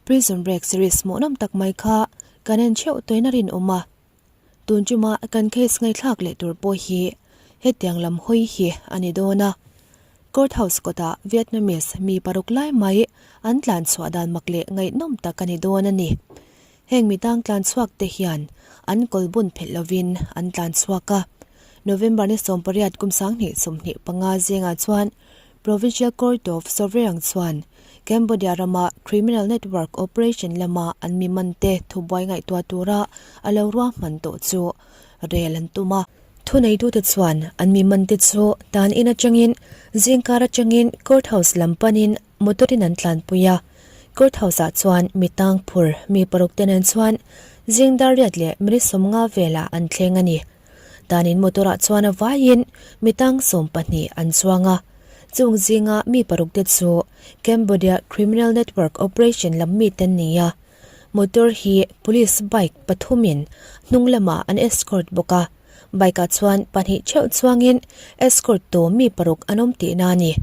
Prison Break series hmuhnawm tak mai kha kan en theuh tawhin a rinawm a. Tun ṭuma kan case ngaihthlak leh tur pawh hi hetiang lam hawi hi a ni dawn a. Court house kawtah Vietnamese mi paruk lai mai an tlan chhuah dan mak leh ngaihnawm tak a ni dawn a ni. Heng mi tang tlan chhuak te hian an kawl bun phelh lovin an tlan chhuak a. November ni 18 kum 2025 zingah chuan Provincial Court of Sovreang chuan Cambodia rama criminal network operation lama an mi mante thubuai ngaihtuah tura a lo ruahman tawh chu rel an tum a. Thuneitute chuan an mi mante chu tan in atangin zingkar atangin court house lam panin motor in an tlanpui a. Court house ah chuan mi tang phur mi paruk te nen chuan zing dar riat leh minute 50 velah an thleng a ni. Tanin motor ah chuan a vaiin mi tang 12 an chuang a. Chung zinga mi paruk te chu Cambodia Criminal Network Operation lam mi te an ni a. Motor hi police bike pathumin hnung lamah an escort bawk a. Bike ah chuan pahnih theuh chuangin escort tu mi paruk an awm tihna a ni.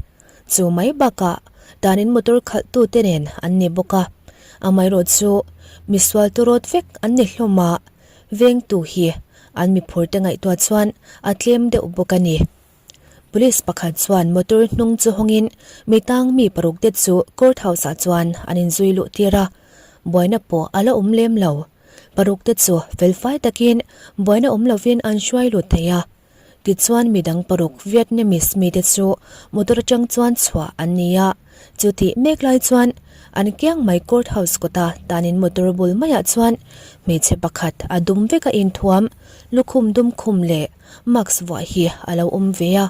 Chu mai bakah tanin motor khalh tu te nen an ni bawk a. Amaherawh chu misual tawrawt vek an ni hlawm a. Vengtu hi an miphur te ngaihtuah chuan a tlem deuh bawk a ni. Police pakhat chuan motor hnung chu hawngin mi tang mi paruk te chu court house ah chuan an inzui luh tir a, buaina pawh a la awm lem lo. Paruk te chu felfai takin buaina awm lovin an hruai lut thei a. Tichuan midang paruk Vietnamese mite chu motor atang chuan chhuah an ni a, chutih mek lai chuan an kiang mai court house kawta tanin motor bul maiah chuan hmeichhe pakhat a dum vek a inthuam lukhum dum khum leh mask vuah hi a lo awm ve a.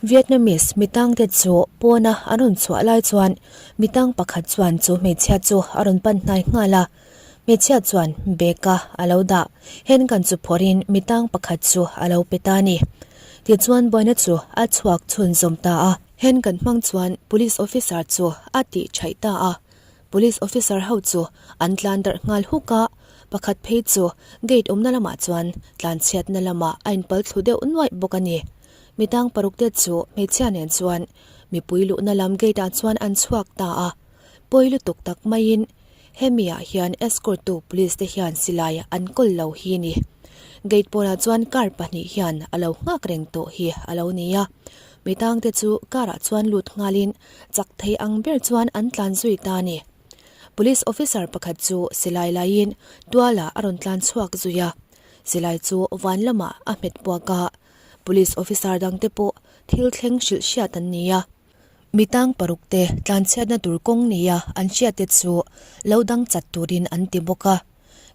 Vietnamese mitangte chu pawna an rawn chhuah lai chuan mitang pakhat chuan chu hmeichhia chu a rawn pan hnai nghal a. Hmeichhia chuan bag-a a lo dah handgun chu phawrhin mitang pakhat chu a lo pe ta a ni. Tichuan buaina chu a chhuak chhunzawm ta a. Handgun hmang chuan police officer chu a tih thaih ta a. Police officer ho chu an tlan darh nghal huk a, pakhat phei chu gate awmna lamah chuan tlanchhiatna lamah a inpal thlu deuh nuaih bawk a ni. Mitang paruk te chu hmeichhia nen chuan mipui luhna lam gate ah chuan an chhuak ta a. Pawi lutuk tak maiin Hemi ah hian escort tu police te hian silai an kawl lo hi ni. Gate pawnah chuan car pahnih hian a lo nghak reng tawh hi a lo ni a. Mi tang te chu car ah chuan lut nghalin chak thei ang ber chuan an tlan zui ta a ni. Police officer pakhat chu silai laiin tualah a rawn tlan chhuak zui a. Silai chu van lamah a hmet buak a. Police officer dang te pawh thil thleng hrilh hriat an ni a. Mi tang paruk te tlanchhiatna tur kawng nia an hriat te chu lo dang chat turin an ti bawk a.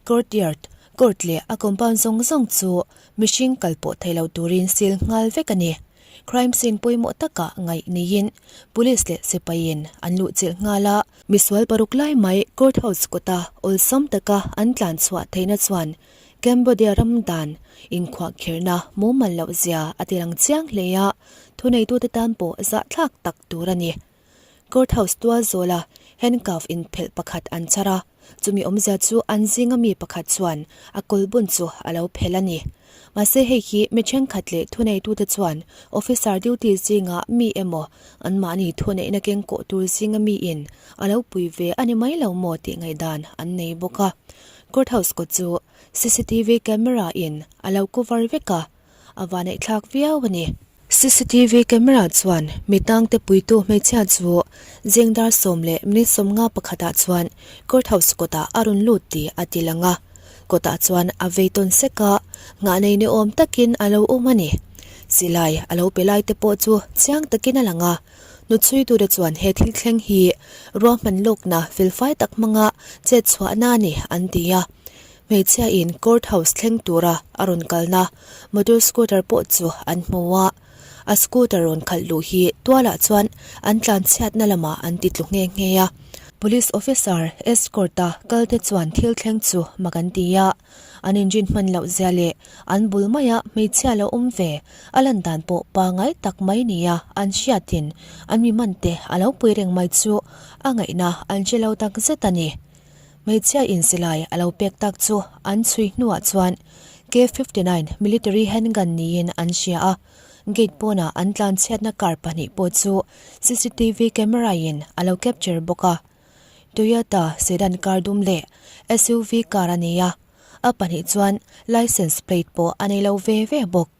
Courtyard, court leh a compound zawng zawng chu mihring kal pawh thei lo turin seal nghal vek a ni. Crime scene pawimawh takah ngaih niin police leh sipaiin an luhchilh nghal a. Misual paruk lai mai court house kawta awlsam taka an tlanchhuah theihna chuan Cambodia ram dan inkhuahkhirhna mumal loh zia a ti lang chiang hle a, thuneitute tan pawh zahthlak tak tur a ni. Court house tual zawla handcuff inphelh pakhat an chhar a, chumi awmzia chu an zinga mi pakhat chuan a kawlbun chu a lo phelh a ni. Mahse hei hi mi thenkhat leh thuneitute chuan officer duty zinga mi emaw anmahni thuneihna keng kawh tur zinga miin a lo pui ve a ni mai lo maw tih ngaihdan an nei bawk a. Court house kawt chu cctv camera in a lo cover vek a, a vaneihthlak viau a ni. Cctv camera chuan mi tangte puitu hmeichhia chu zing dar sawm leh minute 50 pakhatah chuan court house kawtah a rawn lut tih a ti lang a, kawtah chuan a vei tawn sek a, nghah nei ni awm takin a lo awm a ni. Silai a lo pe lai te pawh chu chiang takin a lang a. Hnuchhuitute chuan he thil thleng hi ruahman lawkna felfai tak hmanga chet chhuahna a ni an ti a. Hmeichhia in court house thleng tura a rawn kalna motor scooter pawh chu an hmu a. A scooter rawn khalh luh hi tualah chuan an tlanchhiatna lamah an ti tlu nghe nghe a. Police officer escort a kalte chuan thil thleng chu mak an ti a. An inrin hman loh zia leh an bul maia hmeichhia lo awm ve a lan dan pawh pangai tak mai nia an hriatin an mi man te a lo pui reng mai chu a ngaihna an hre lo tak zet a ni. Hmeichhia in silai a lo pek tak chu an chhui hnuah chuan K-59 military handgun niin an hria a, gate pawnah an tlanchhiatna car pahnih pawh chu cctv camera in a lo capture bawk a. Toyota sedan car dum leh SUV car a nei a, a pahnih chuan licence plate pawh a nei lo ve ve bawk.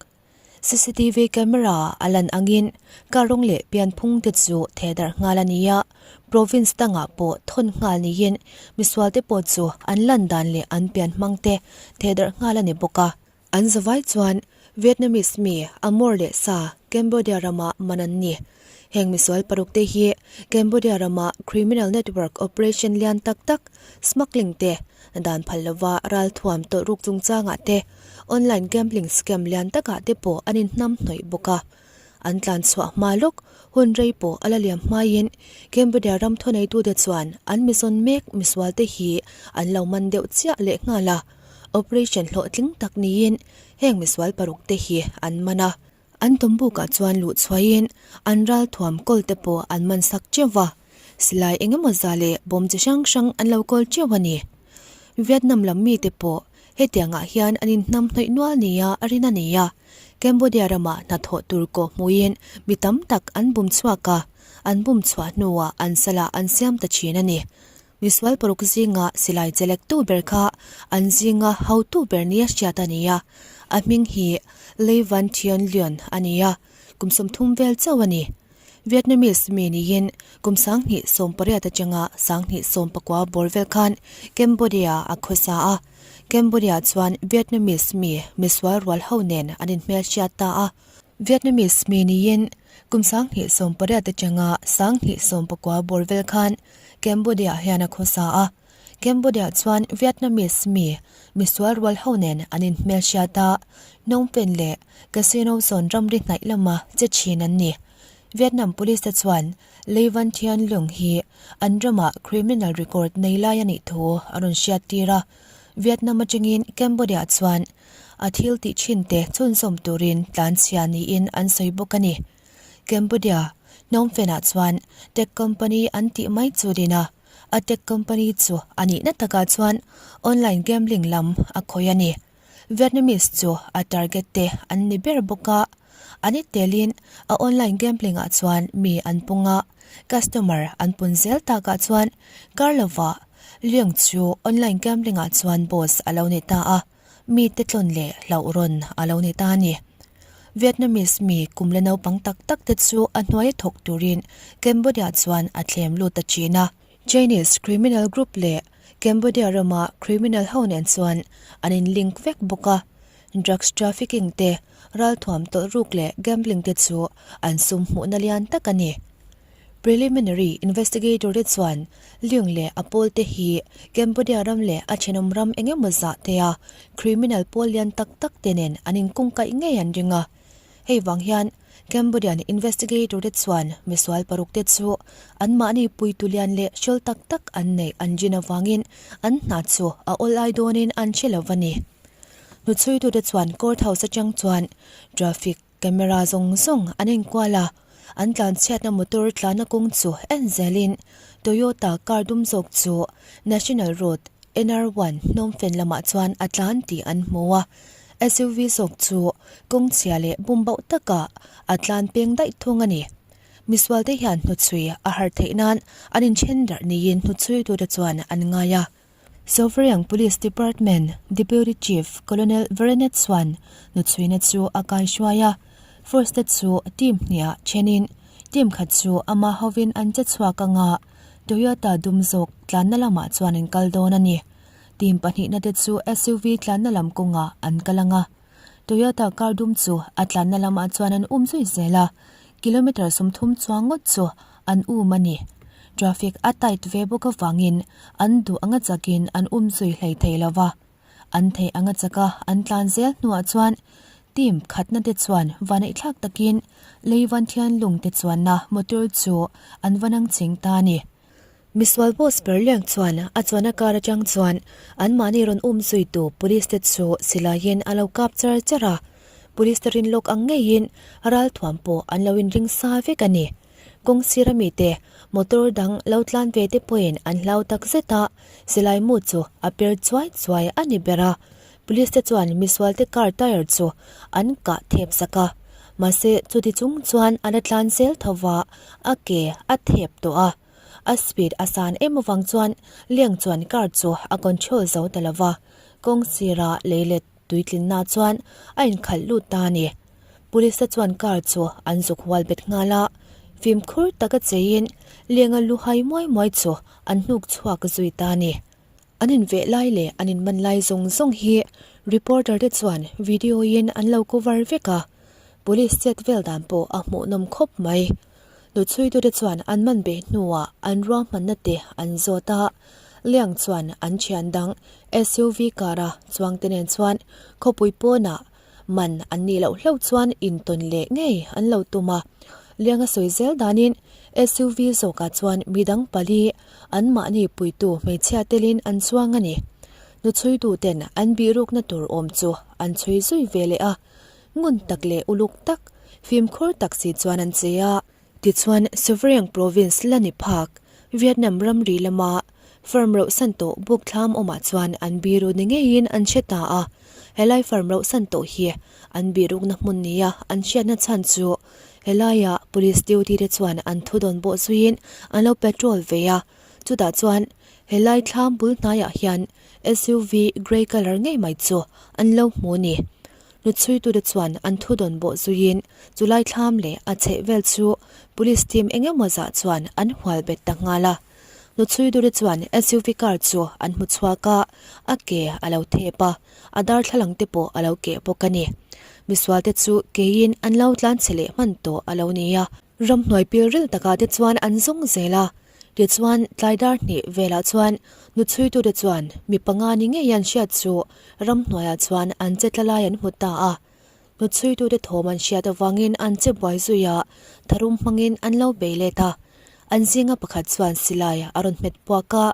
Cctv camera a lan angin car rawng leh pianphung te chu theh darh nghal a ni a, province dangah pawh thawn nghal niin misual te pawh chu an lan dan leh an pianhmang te theh darh nghal a ni bawk a. An zavai chuan Vietnamese mi Amor leh Sa Cambodia rama man an ni. Heng misual paruk te hi Cambodia rama criminal network operation lian tak tak, smuggling te, dan phal lova ralthuam tawlh ruk chungchangah te, online gambling scam lian takah te pawh an inhnam hnawih bawk a. An tlan chhuah hma lawk hun rei pawh a la liam hmaiin Cambodia ram thuneitute chuan an mizawn mek misualte hi an lo man deuh chiah leh nghal a. Operation hlawhtling tak niin heng misual paruk te hi an man a. An tawmbukah chuan luh chhuahin an ralthuam kawl te pawh an man sak teuh va, silai eng emaw za leh bawm chi hrang hrang an lo kawl teuh a ni. Vietnam lam mite pawh hetiangah hian an inhnam hnawih nual nia a rin a ni a, Cambodia ramah hnathawh tur kawh hmuhin mi tam tak an bum chhuak a, an bum chhuah hnuah an salah an siam ta thin a ni. Misual paruk zinga silai chelektu ber kha an zinga hotu ber nia hriat a ni a, a hming hi Le Van Thian Lion a ni a, kum 30 vel chauh a ni. Vietnamese mi niin kum 2018 atanga 2019 bawr vel khan Cambodia a khawsa a, Cambodia chuan Vietnamese mi misual rual ho nen an inhmelhriat ta a. Vietnamese mi niin kum 2018 atanga 2019 bawr vel khan Cambodia hian a khawsa a, Cambodia chuan Vietnamese mi misual rual ho nen an inhmelhriat a, Phnom Penh leh Casino zawn ramri hnaih lama che thin an ni. Vietnam police te chuan Le Van Thien Lung hi an ramah criminal record nei lai a nih thu a rawn hriat tir a, Vietnam atangin Cambodia chuan a thil tih thin te chhunzawm turin tlanchhia niin an sawi bawk a ni. Cambodia, Phnom Penh-ah chuan tech company an tih mai chu din a, a tech company chu a nihna takah chuan online gambling lam a khawih a ni. Vietnamese chu a target te an ni ber bawk a, an i telin a online gambling ah chuan mi an pung a, customer an pun zel takah chuan kar lovah Leung chu online gambling ah chuan boss a lo ni ta a. Mite tlawn leh hlauh rawn a lo ni ta a ni. Vietnamese mi kum la naupang tak tak te chu a hnuaia thawk turin Cambodia chuan a thlem lut ta thin a. Chinese criminal group leh Cambodia rama criminal ho nen chuan an in link vek bawk a. Drugs trafficking te, ralthuam tawlh ruk leh gambling te chu an sum hmuhna lian tak a ni. Preliminary investigator te chuan Leung leh a pawl te hi Cambodia ram leh a thenawm ram eng emaw zah te a criminal pawl lian tak tak te nen an inkungkaih ngei an ring a. Hei vang hian Cambodian investigator te chuan misual paruk te chu anmahni puitu lian leh hrawl tak tak an neih an rin avangin an hna chu a awl ai dawnin an hre lo va ni. Hnuchhuitute chuan court house atang chuan traffic Camera zawng zawng an enkual a, an tlanchhiatna motor tlanna kawng chu en zelin Toyota car dum zawk chu National Road NR one Phnom Penh lamah chuan a tlan tih an hmu a, SUV zawk chu kawng chhia leh bum bauh takah a tlan peng daih thung a ni. Misualte hian hnuchhui a har theih nan an inthen darh niin hnuchhuitute chuan an ngai a. Sovereign Police Department Deputy Chief Colonel Verenet chuan nuchhuina chu a kaihruai a, force te chu team hniah thenin team khat chu ama hovin an che chhuak anga Toyota dum zawk tlanna lamah chuan an kal dawn a ni. Team pahnihna te chu SUV tlanna lam kawngah an kal anga. Toyota car dum chu a tlanna lamah chuan an um zui zel a, kilometre 30 chuang ngawt chu an um a ni. Traffic a tight ve bawk avangin an duh anga chakin an um zui hlei thei lo va. An theih anga chaka an tlan zel hnuah chuan team khatna te chuan vaneihthlak takin lei van thian lung te chuanna motor chu an va nang ching ta a ni. Misual boss ber leng chuan a chuan a car atang chuan anmahni rawn um zuitu police te chu silaiin a lo kap char char a, police te rin lawk ang ngeiin ralthuam pawh an lo inring sa vek a ni. Kawng sira mite motor dang lo tlan ve te pawhin an hlau tak zet a, silai mu chu a per chuai chuai a ni ber a, police te chuan misual te car tyre chu an kah thep sak a, mahse chuti chung chuan a la tlan zel tho va, a ke a thep tawh a. A speed a san em avang chuan Liang chuan car chu a control zo ta lo va, kawng sira leilet tuitlinna chuan a inkhalh lut ta a ni. Police te chuan car chu an zuk hual bet nghal a, fimkhur taka cheiin Lianga lu hai muai muai chu an hnuk chhuak zui ta a ni. An inveh lai leh an inman lai zawng zawng hi reporter te chuan video in an lo cover vek a, police chet vel dan pawh a hmuhnawm khawp mai. Hnuchhuitute chuan an man beh hnuah an ruahmanna te an zawt a, Liang chuan an thian dang SUV car a chuangte nen chuan khawpui pawnah man an nih loh hlauh chuan intawn leh ngei an lo tum a. Liang a sawi zel danin SUV zawkah chuan midang pali anmahni puitu hmeichhia telin an chuang a ni. Hnuchhuituten an bihrukna tur awm chu an chhui zui ve leh a. Ngun tak leh uluk tak, fimkhur tak si chuan an che a. Tichuan, Sovereign Province la ni phak, Vietnam ramri lama farm rohsan tawh buk thlam awmah chuan an biru ni ngeiin an hre ta a. Helai farm rohsan tawh hi an birukna hmun nia an hriatna chhan chu helaia police duty te chuan an thudawn bawh zuiin an lo patrol ve a. Chutah chuan helai thlam bul hnaiah hian SUV grey colour ngei mai chu an lo hmu ni. Hnuchhuitute chuan an thudawn bawh zuiin chulai thlam leh a chheh vel chu police team eng emaw zah chuan an hual bet ta nghal a. Hnuchhuitute chuan SUV car chu an hmu chhuak a, a ke a lo thep a, a darthlalang te pawh a lo keh bawk a ni. Misualte chu keiin an lo tlanchhe leh hman tawh a lo ni a. Ramhnuai pilril takah te chuan an zawng zel a, tichuan tlai dar hnih velah chuan hnuchhuitute chuan mi panga ni ngei an hriat chu ramhnuaiah chuan an che tla lai an hmu ta a. Hnuchhuitute thawm an hriat avangin an che buai zui a, tharum hmangin an lo bei let a. An zinga pakhat chuan silai a rawn hmet puak a,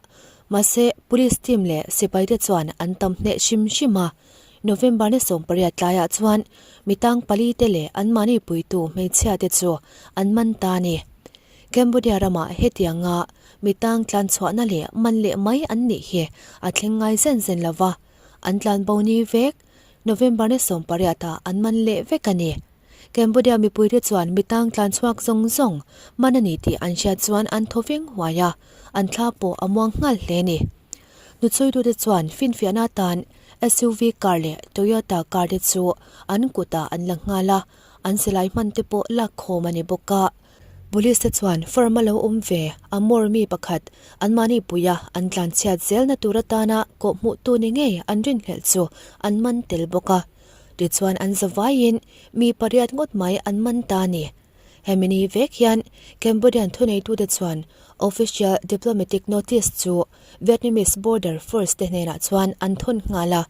mahse police team leh sipaite chuan an tam hneh hrim hrim a. November ni 18 tlaiah chuan mi tang pali te leh anmahni puitu hmeichhia te chu an man ta a ni. Cambodia ramah hetianga mi tang tlan chhuahna leh man leh mai an nih hi a thleng ngai zen zen lo va, an tlan bo ni vek November ni 18 ah an man leh vek a ni. Cambodia mipuite chuan mi tang tlan chhuak zawng zawng man a ni tih an hriat chuan an thaw veng huai a, an thla pawh a muang nghal hle a ni. Hnuchhuitute chuan finfiahna atan SUV car leh Toyota car te chu an kutah an la nghal a, an silai hman te pawh lak khawm a ni bawk a. Police te chuan firm a lo awm ve Amor mi pakhat anmahni puia an tlanchhiat zelna tur atana kawhhmuhtu ni ngei an rinhlelh chu an man tel bawk a. Tichuan an zavaiin mi pariat ngawt mai an man ta a ni. Hemi ni vek hian Cambodian thuneitute chuan official diplomatic notice chu Vietnamese border force te hnenah chuan an thawn nghal a,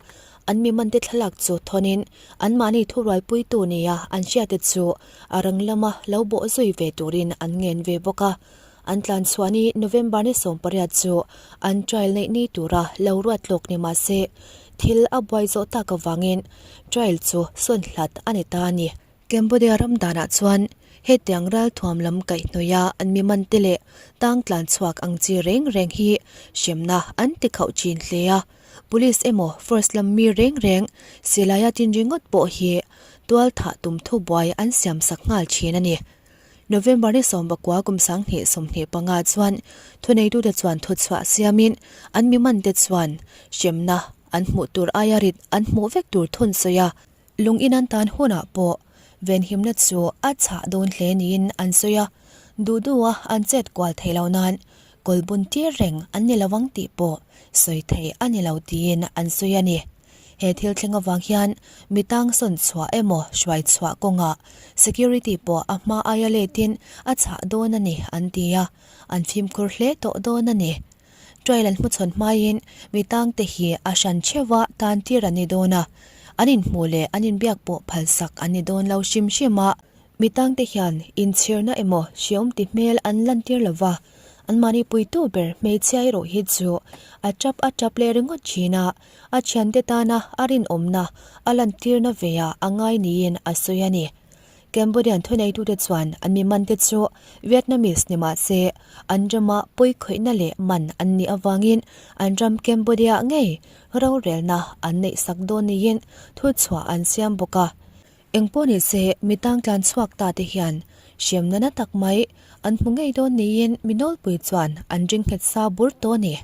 an mi mante thlalak chu thawnin anmahni thurualpuitu nia an hriate chu a rang lama lo bawh zui ve turin an ngen ve bawk a. An tlan chhuah ni November ni 18 chu an trial neih ni tura lo ruat lawk ni mah se thil a buai zawh tak avangin trial chu sawn hlat a ni ta a ni. Cambodia ram danah chuan hetiang ralthuam lam kaihhnawih a an mi mante leh tang tlan chhuak ang chi reng reng hi hremna an ti khauh thin hle a. Police emaw force lam mi reng reng silaia tin ringawt pawh hi tual thah tum thubuai an siam sak nghal thin a ni. November ni sawmbakua kum 2025 chuan thuneitute chuan thuchhuah siamin an mi mante chuan hremna an hmuh tur aia rit an hmuh vek tur thun sawi a. Lung in an tan hunah pawh venhimna chu a chhah dawn hle niin an sawi a, duh duha an chet kual theih loh nan kawl bun tir reng an ni lo ang tih pawh sawi theih a ni lo tiin an sawi a ni. He thil thleng avang hian mi tang sawn chhuah emaw hruai chhuah kawngah security pawh a hma aia letin a chhah dawn a ni an ti a, an fimkhur hle tawh dawn a ni. Trial an hmuchhawn hmaiin mi tangte hi a hran theuha tan tir an ni dawn a, an inhmuh leh an inbiak pawh phalsak an ni dawn lo hrim hrim a. Mi tangte hian inchhirna emaw hreawm ti hmel an lantir lo va, anmahni puitu ber hmeichhia erawh hi chu a tap a tap leh ringawt thin a, a thiante tana a rinawmna a lantirna veah a ngai niin a sawi a ni. Cambodian thuneitute chuan an mi mante chu Vietnamese ni mah se, an rama pawikhawihna leh man an nih avangin an ram Cambodia ngei rorelna an neihsak dawn niin thuchhuah an siam bawk a. Engpawh ni se, mi tangtlan chhuak ta te hian hremna na tak mai. An hmu ngei dawn niin mi nawlpui chuan an ring nghet sa bur tawh a ni.